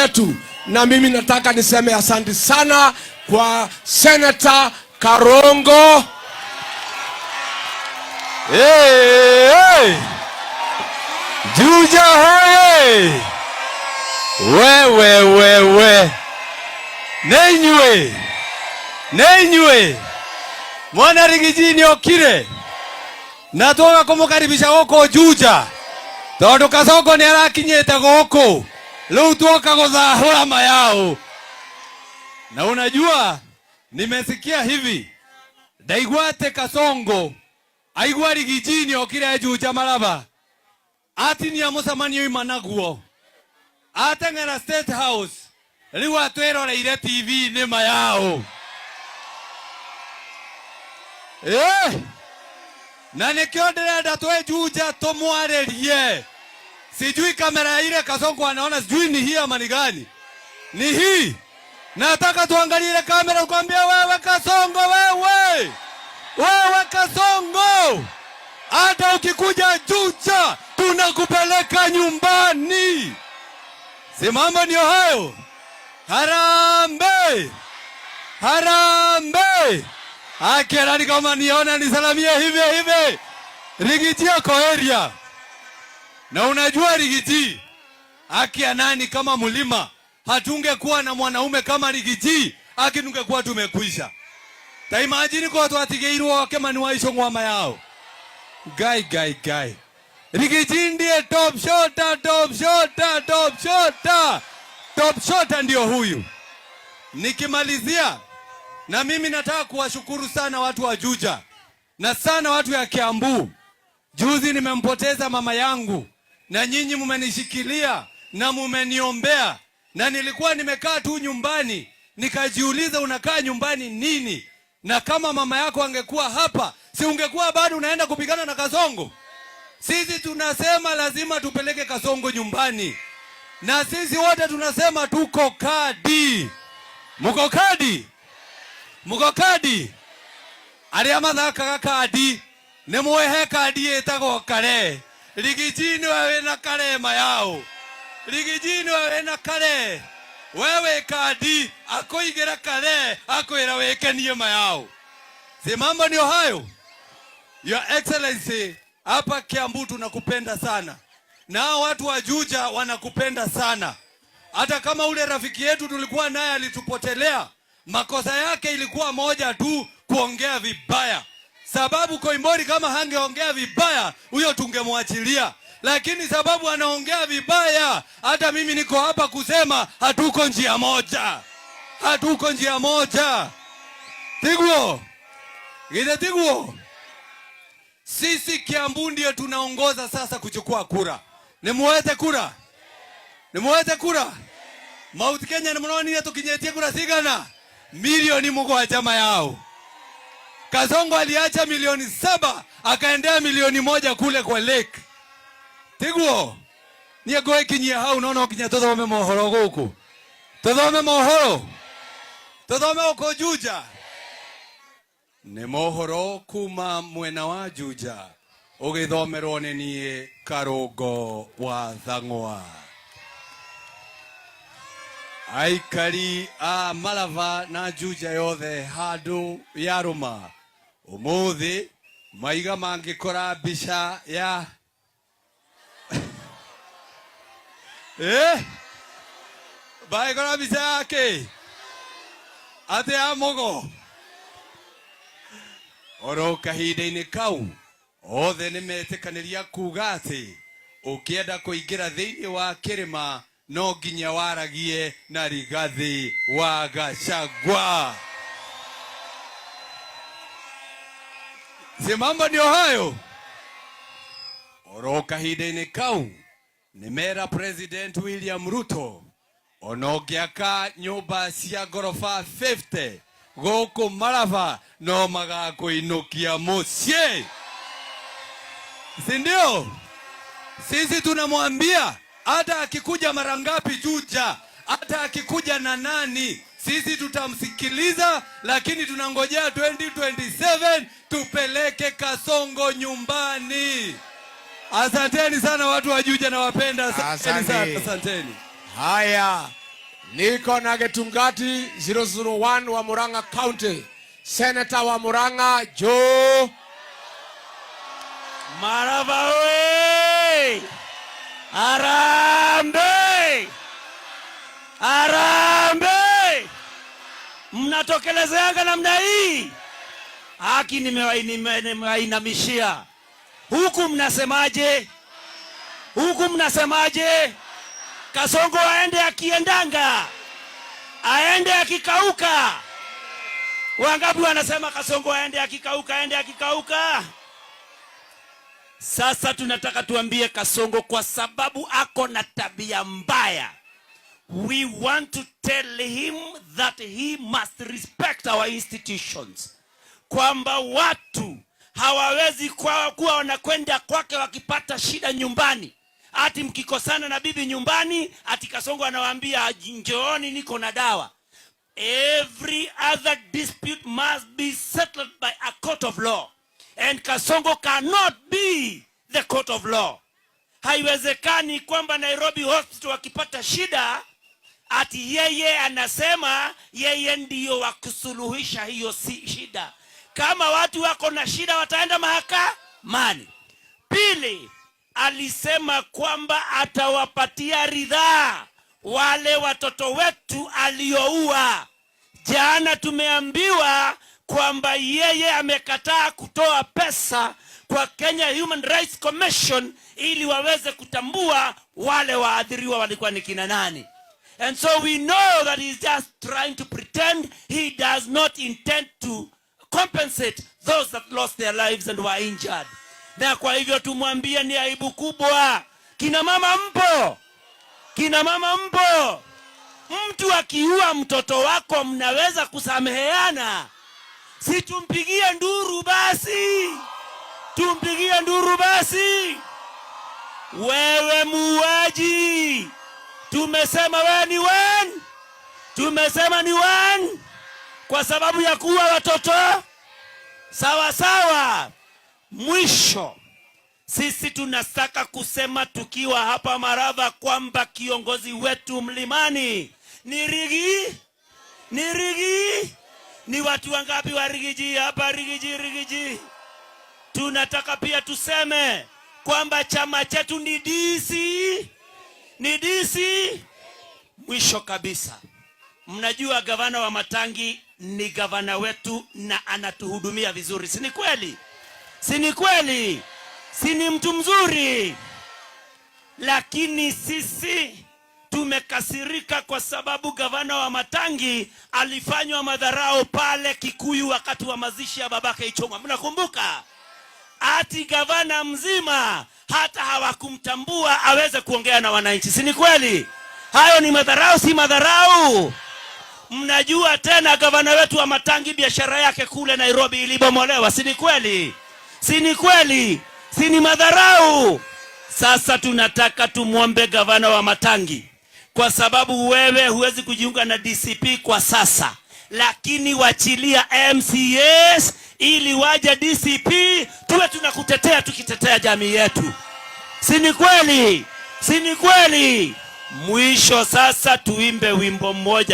yetu. Na mimi nataka niseme asante sana kwa Senator Karongo. Hey, hey. Juja hoye! Wewe wewe. Nenywe. Nenywe. Mwana Riggy G nĩ okire. Na twoka kũmũkaribisha gũkũ Juja. Tondũ Kasongo nĩ arakinyĩte gũkũ. Rĩu twoka gũthahũra mayao. Na unajua nimesikia hivi. Ndaigua atĩ Kasongo aigua Riggy G nĩ okire Juja Maraba. Atinia mũcemanio ima naguo. Ateng'era State House. Rĩu atwĩroreire TV-inĩ mayao. Eh! Na nikio ndĩrenda twĩ Juja tũmwarĩrie. Sijui kamera ile Kasongo anaona, sijui ni hii ama ni gani. Ni hii. Nataka tuangalie ile kamera kwambia wewe Kasongo, wewe. Wewe Kasongo. Hata ukikuja Juja tunakupeleka nyumbani. Si mambo ndio hayo? Harambee! Harambee! Akera kama niona nisalamie hivi hivi. Riggy G ako area. Na unajua Riggy G, haki ya nani kama mlima, hatungekuwa na mwanaume kama Riggy G, aki tungekuwa tumekwisha. Ta imagine kwa twatigeirwo Kimani wa Ichung'wa yao. Gai gai gai. Riggy G ndiye top shota, top shota, top shota. Top shota ndio huyu. Nikimalizia, na mimi nataka kuwashukuru sana watu wa Juja na sana watu ya Kiambu. Juzi nimempoteza mama yangu na nyinyi mumenishikilia na mumeniombea, na nilikuwa nimekaa tu nyumbani nikajiuliza, unakaa nyumbani nini? Na kama mama yako angekuwa hapa, si ungekuwa bado unaenda kupigana na Kasongo? Sisi tunasema lazima tupeleke Kasongo nyumbani, na sisi wote tunasema tuko kadi. Muko kadi? Muko kadi? Aria mathakaga kadi nĩ mwehe kadi ĩtagwo kare. Riggy G nĩwe wĩna kare mayao. Riggy G nĩwe wĩna kare. We wĩ kandi akũigĩra kare akwĩra wĩkenie mayao. Si mambo ndio hayo? Your Excellency, hapa Kiambu tunakupenda sana, na hao watu wa Juja wanakupenda sana. Hata kama ule rafiki yetu tulikuwa naye alitupotelea, makosa yake ilikuwa moja tu, kuongea vibaya. Sababu Koimburi kama hangeongea vibaya, huyo tungemwachilia, lakini sababu anaongea vibaya, hata mimi niko hapa kusema hatuko njia moja, hatuko njia moja. Tiguo githe tiguo. Sisi Kiambu ndio tunaongoza sasa kuchukua kura. Nimuwete kura, nimuwete kura. Mount Kenya nimuronire tukinyetie kura cigana? 7 milioni mayao. Kasongo aliacha 7 milioni akaendea 1 milioni kule kwa lake. Tiguo niĩ ngũgĩkinyia hau no no nginya tũthome mohoro gũkũ, tũthome mohoro, tũthome gũkũ Juja. Nĩ mohoro kuma mwena wa Juja ũgĩthomerwo nĩ niĩ Karũngo wa Thang'wa. Aikari a Malava na Juja yothe handũ yarũma ũmũthĩ maiga mangĩkora mbica ya mangĩkora mbica yake atĩ ya mũgo oro kahinda-inĩ kau othe nĩ metĩkanĩria kuga atĩ ũkĩenda kũingĩra thĩinĩ wa kĩrĩma no nginya waragie na Rigathi wa Gachagua. Si mambo ndio hayo? Oro kahinda-inĩ kau nĩ mera President William Ruto ona ũngĩaka nyũmba cia ngoroba 50 gũkũ Maraba no magakũinũkia mũciĩ, si ndio? Sisi tunamwambia hata akikuja mara ngapi Juja, hata akikuja na nani, sisi tutamsikiliza, lakini tunangojea 2027 tupeleke Kasongo nyumbani. Asanteni sana watu wa Juja, nawapenda. Asanteni sana, Asante. asanteni. Haya, Niko na Getungati 001 wa Murang'a County, Senator wa Murang'a Joe. Marava oye! Harambee! Harambee! Mnatokelezeanga namna hii? Haki nimewainamishia. Huku mnasemaje? Huku mnasemaje? Kasongo aende akiendanga, aende akikauka. Wangapi wanasema Kasongo aende akikauka, aende akikauka? Sasa tunataka tuambie Kasongo, kwa sababu ako na tabia mbaya. We want to tell him that he must respect our institutions, kwamba watu hawawezi kuwa wanakwenda kwake wakipata shida nyumbani, ati mkikosana na bibi nyumbani, ati Kasongo anawaambia, "Njooni, niko na dawa." Every other dispute must be settled by a court of law. And Kasongo cannot be the court of law. Haiwezekani kwamba Nairobi Hospital wakipata shida, ati yeye anasema yeye ndiyo wa kusuluhisha hiyo si shida. Kama watu wako na shida, wataenda mahakamani. Pili, alisema kwamba atawapatia ridhaa wale watoto wetu alioua. Jana tumeambiwa kwamba yeye amekataa kutoa pesa kwa Kenya Human Rights Commission ili waweze kutambua wale waathiriwa walikuwa ni kina nani. And so we know that he's just trying to pretend. He does not intend to compensate those that lost their lives and were injured. Na kwa hivyo tumwambie ni aibu kubwa. Kina mama mpo? Kina mama mpo? Mtu akiua mtoto wako, mnaweza kusameheana? Si tumpigie nduru basi, tumpigie nduru basi. Wewe muuaji, tumesema wewe ni one, tumesema ni one kwa sababu ya kuua watoto. Sawa sawa. Mwisho, sisi tunataka kusema tukiwa hapa Marava kwamba kiongozi wetu mlimani ni Riggy, ni Riggy. Ni watu wangapi wa Riggy G hapa? Riggy G, Riggy G. Tunataka pia tuseme kwamba chama chetu ni DC, ni DC. Mwisho kabisa, mnajua gavana wa Matangi ni gavana wetu na anatuhudumia vizuri, si ni kweli? Si ni kweli? Si ni mtu mzuri? Lakini sisi tumekasirika kwa sababu gavana wa Matangi alifanywa madharau pale Kikuyu wakati wa mazishi ya babake Ichung'wa. Mnakumbuka? Ati gavana mzima hata hawakumtambua aweze kuongea na wananchi, si ni kweli? Hayo ni madharau, si madharau? Mnajua tena gavana wetu wa Matangi biashara yake kule Nairobi ilibomolewa, si ni kweli? Si ni kweli? Si ni madharau? Sasa tunataka tumwombe gavana wa Matangi, kwa sababu wewe huwezi kujiunga na DCP kwa sasa, lakini wachilia MCAs ili waje DCP, tuwe tunakutetea tukitetea jamii yetu. Si ni kweli? Si ni kweli? Mwisho sasa tuimbe wimbo mmoja.